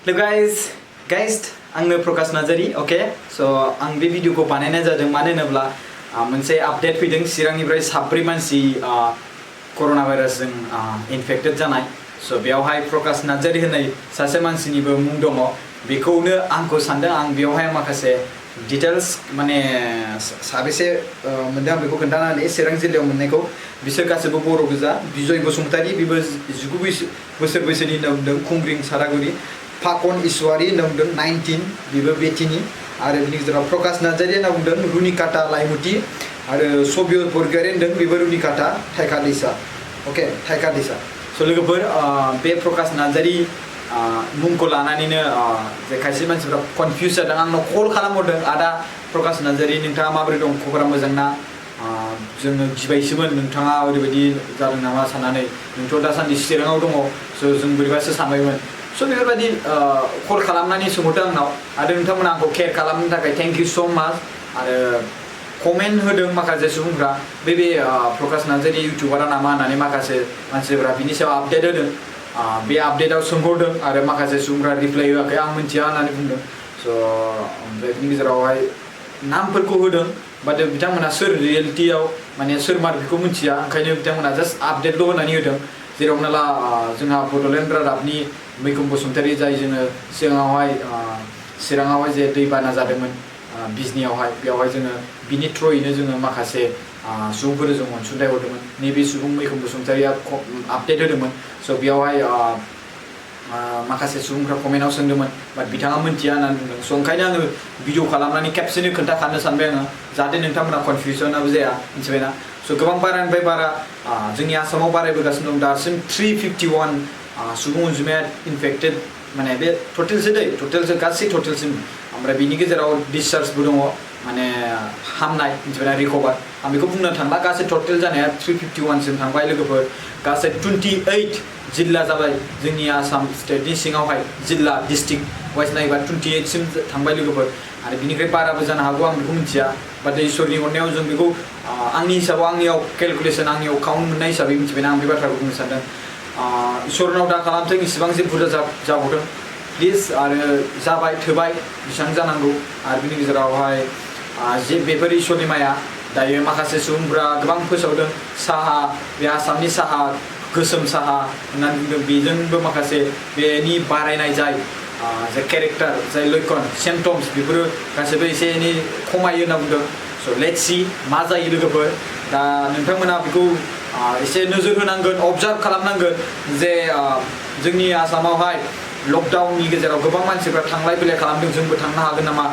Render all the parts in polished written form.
Hello guys, आंनो प्रकाश Narzary okay so आं बे भिडिअखौ बानायनाय जादों मानो होनोब्ला मोनसे आपडेट फैदों चिरांनिफ्राय 7 मानसि कर'ना भाइरासजों इनफेक्टेड जानाय सो बेयावहाय प्रकाश नार्जारी होननाय सासे मानसिनिबो मुं दङ बेखौनो आंखौ सानदों आं बेयावहाय माखासे डिटेल्स माने साबेसे मोनदों आं बेखौ खोन्थानानै चिरां जिल्लायाव मोननायखौ बिसोर गासैबो बर' गोजा बिजय बसुमतारी बिबो 19 बोसोर बैसोनि होनदों खुंग्रिं सारागुरि फाकन इसवारी होनदों 19 बिबो बेटिनि आरो बिनि गेजेराव प्रकाश नार्जारी होनना बुंदों रुनिकाटा लाइमुथि आरो सबिय बरगयारी होनदों बेबो रुनिकाटा थाइका दैसा ओके थाइका दैसा स' लोगोफोर बे प्रकाश नार्जारी मुंखौ लानानैनो जे खायसे मानसिफ्रा कनफिउज जादों आंनाव कल खालामहरदों आदा प्रकाश नार्जारी नोंथाङा माबोरै दं खबरा मोजां ना जोङो गिबायसोमोन नोंथाङा ओरैबायदि जादों नामा साननानै नोंथ' दासान्दि चिराङाव दङ स' जों बोरैबासो सानबायमोन स' बेफोरबायदि कल खालामनानै सोंहरदों आंनाव आरो नोंथांमोना आंखौ केयार खालामनो थाखाय थेंक इउ स' माच आरो कमेन्ट होदों माखासे सुबुंफ्रा बे प्रकाश नार्जारी इउटुबारा नामा होननानै माखासे मानसिफ्रा बिनि सायाव आपडेट होदों बे आपडेटआव सोंहरदों आरो माखासे सुबुंफ्रा रिप्लाइ होआखै आं मिथिया होननानै बुंदों स' ओमफ्राय बिनि गेजेरावहाय नामफोरखौ होदों बाट बिथांमोना सोर रियेलिटियाव माने सोर मार बेखौ मिथिया ओंखायनो बिथांमोना जास्ट आपडेटल' होनानै होदों जेराव हमना ला जोंहा बड'लेण्ड रादाबनि मैखुन बसुमतारी जाय जोङो चिराङावहाय जे दैबाना जादोंमोन बिजनियावहाय बेयावहाय जोङो बिनि थ्रुयैनो जोङो माखासे सुबुंफोर जों अनसुंथाइ हरदोंमोन नैबे सुबुं मैखुन बसुमतारीया आपडेट होदोंमोन स' बेयावहाय माखासे सुबुंफ्रा कमेन्टआव सोंदोंमोन बाट बिथाङा मिथिया होननानै बुंदों स' ओंखायनो आङो भिडिअ खालामनानै खेबसेनो खोन्थाखानो सानबाय आङो जाहाथे नोंथांमोना कनफिउसनाबो जाया मिथिबायना स' गोबां बारानिफ्राय बारा जोंनि आसामाव बारायबोगासिनो दं दासिम 351 सुबुं अनजिमाया इनफेक्टेड माने बे टटेलसो गासै टटेलसिम ओमफ्राय बिनि गेजेराव डिसचार्जबो दङ माने हामनाय मिथिबायना रिकभार आं बेखौ बुंनो थांला गासै टटेल जानाया 351 सिम थांबाय लोगोफोर गासै 28 जिल्ला जाबाय जोंनि आसाम स्टेटनि सिङावहाय जिल्ला डिस्ट्रिक्ट वाइज नायोबा 28 सिम थांबाय लोगोफोर आरो बिनिफ्राय बाराबो जानो हागौ आं बेखौ मिथिया बाट इसोरनि अननायाव जों बेखौ आंनि हिसाबाव आंनियाव केलकुलेसन आंनियाव काउन्ट मोननाय हिसाबै मिथिबायना आं बे बाथ्राखौ बुंनो सानदों इसोरनाव दा खालामथों इसिबां जे बुरजा जाबावदों प्लिज आरो जाबाय थोबाय बेसेबां जानांगौ आरो बिनि गेजेरावहाय जे बेफोर इसोरनि माया दायो माखासे सुबुंफ्रा गोबां फोसावदों साहा बे आसामनि साहा गोसोम साहा होननानै बुंदों बेजोंबो माखासे बेनि बारायनाय जाय जे केरेक्टार जाय लक्षण सिम्पटम्स बेफोरो गासैबो एसे एनै खमायो होनना बुंदों स' लेट्स सी मा जायो लोगोफोर दा नोंथांमोना बेखौ एसे नोजोर होनांगोन अबजार्भ खालामनांगोन जे जोंनि आसामावहाय लकडाउननि गेजेराव गोबां मानसिफ्रा थांलाय फैलाय खालामदों जोंबो थांनो हागोन नामा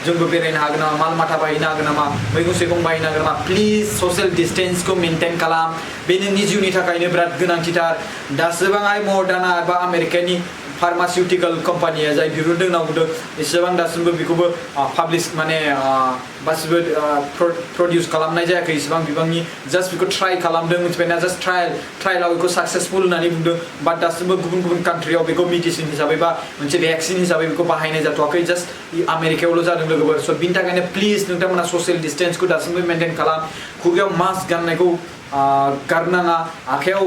जोंबो बेरायनो हागोन नामा माल माथा बायनो हागोन नामा मैगं थाइगं बायनो हागोन नामा प्लिज ससियेल डिस्टेन्सखौ मेनटेन खालाम बे नोंनि जिउनि थाखायनो बिराद गोनांथिथार दासिबांहाय मर्डाना एबा आमेरिकानि फार्मासिउटिकेल कम्पानिया जाय दिहुनदों होनना बुंदों एसेबां दासिमबो बेखौबो पाब्लिश माने गासिबो प्रडिउस खालामनाय जायाखै इसेबां बिबांनि जास्ट बेखौ ट्राइ खालामदों मिथिबायना जास्ट ट्रायलाव बेखौ साक्सेसफुल होननानै बुंदों बाट दासिमबो गुबुन गुबुन कान्ट्रियाव बेखौ मेडिसिन हिसाबै बा मोनसे भेक्सिन हिसाबै बेखौ बाहायनाय जाथ'वाखै जास्ट आमेरिकायावल' जादों लोगोफोर स' बिनि थाखायनो प्लिज नोंथांमोना ससियेल डिस्टेन्सखौ दासिमबो मेनटेन खालाम खुगायाव मास्क गाननायखौ गारनाङा आखायाव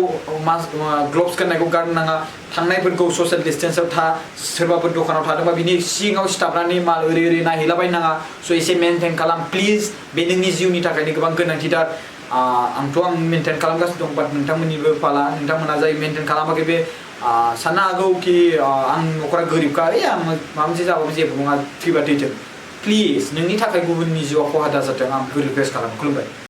ग्लभ्स गाननायखौ गारनाङा थांनायफोरखौ ससियेल डिस्टेन्सआव था सोरबाफोर दखानाव थादोंबा बिनि सिङाव सिथाबनानै माल ओरै नायहैलाबायनाङा स' एसे मेनटेन खालाम प्लिज बे नोंनि जिउनि थाखायनो गोबां गोनांथिथार आंथ' आं मेनटेन खालामगासिनो दं बाट नोंथांमोननिबो फाला नोंथांमोना जाय मेनटेन खालामाखै बे साननो हागौ कि आं न'खरा गोरिबखा आं माबा मोनसे जाबाबो जेबो नङा थैबा थैथों प्लिज नोंनि थाखाय गुबुननि जिउआव खहा दाजाथों आं बेखौ रिकुवेस्ट खालामो खुलुमबाय